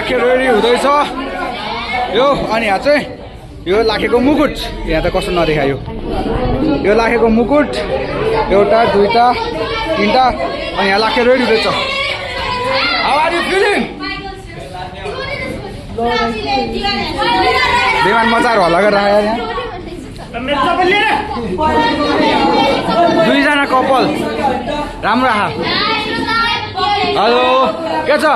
Lakhe ready हुँदैछ यो अनि यहाँ चाहिँ यो लाखेको मुकुट यहाँ त कस्तो नदेखायो यो लाखेको मुकुट एउटा दुईटा तीनटा अनि यहाँ लाखे रेडी हुँदैछ हाउ आर यु फिलिङ बेमान मजाहरू हल्ला गरेर आयो यहाँ दुईजना कपाल राम्रो आहा हेलो के छ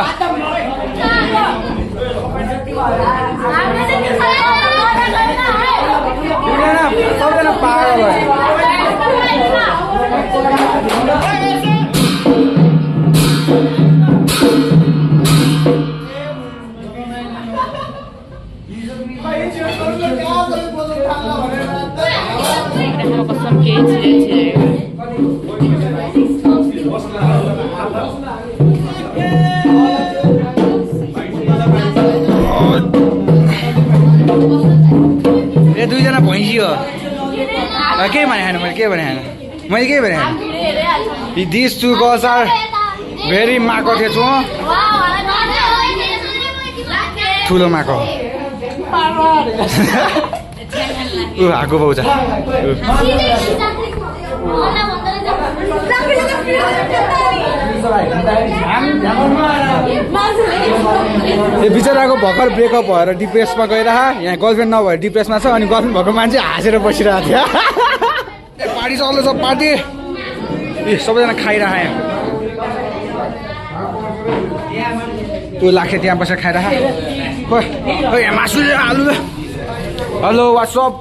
सबजना पागल ए दुईजना भैँसी हो के भने खानु मैले के भने खानु मैले के भने खानु this two girls are very माको थिएछु ठुलो माको ऊ हाको पाउँछ यो बिचराको भर्खर ब्रेकअप भएर डिप्रेसमा गइरह यहाँ गर्लफ्रेन्ड नभएर डिप्रेसमा छ अनि गर्लफ्रेन्ड भएको मान्छे हाँसेर बसिरहेको थियो पार्टी चल्दैछ पार्टी ए सबैजना खाइरह यहाँ त्यो लाखे त्यहाँ बसेर खाइरह खोइ मासु आलु हेलो वाट्सअप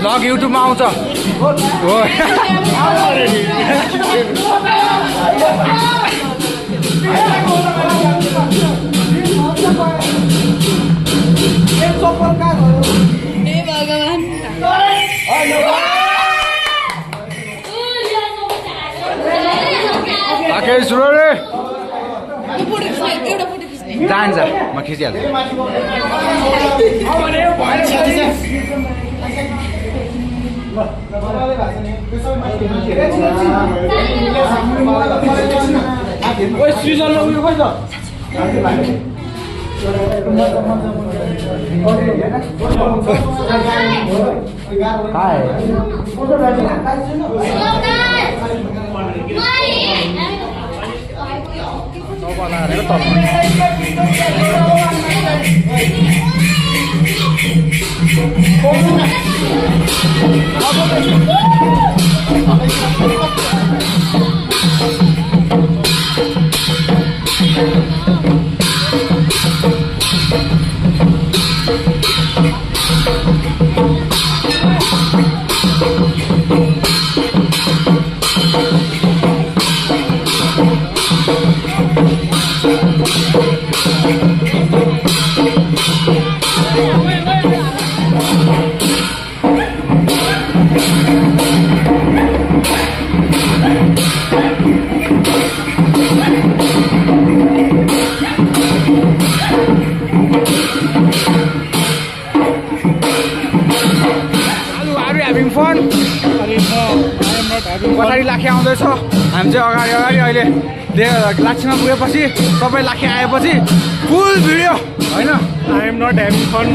ब्लग युट्युबमा आउँछ हो जान्छ म खिचिहाल्छु पछाडि लाखे आउँदैछ हामी चाहिँ अगाडि अगाडि अहिले लाक्षीमा पुगेपछि सबै लाखे आएपछि फुल भिडियो होइन I am not having fun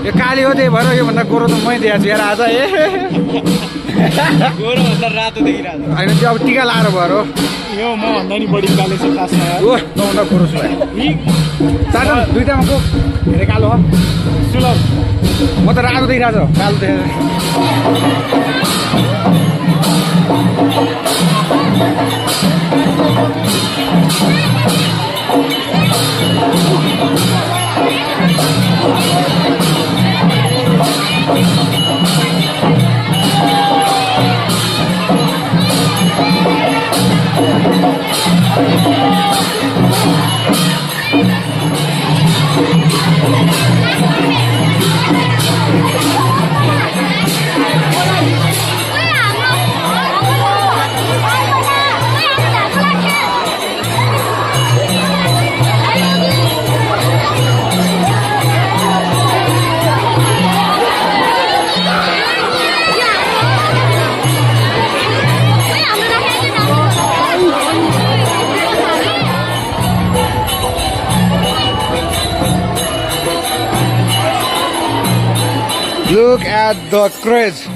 यो काली हो त्यही भएर योभन्दा गोरो त मै दिएको छु यार आज ए गोरो भन्दा रातो देखिरहेको होइन त्यो अब टिका लाएर भएर हो यो म भन्दा नि बढी कालो छ खासमा ओ नभन्दा गोरो छु भाइ चार दुईटामा को धेरै कालो हो सुलभ म त रातो देखिरहेको छु कालो देखेर Look at the craze.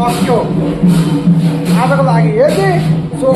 सक्यो आजको लागि यति सो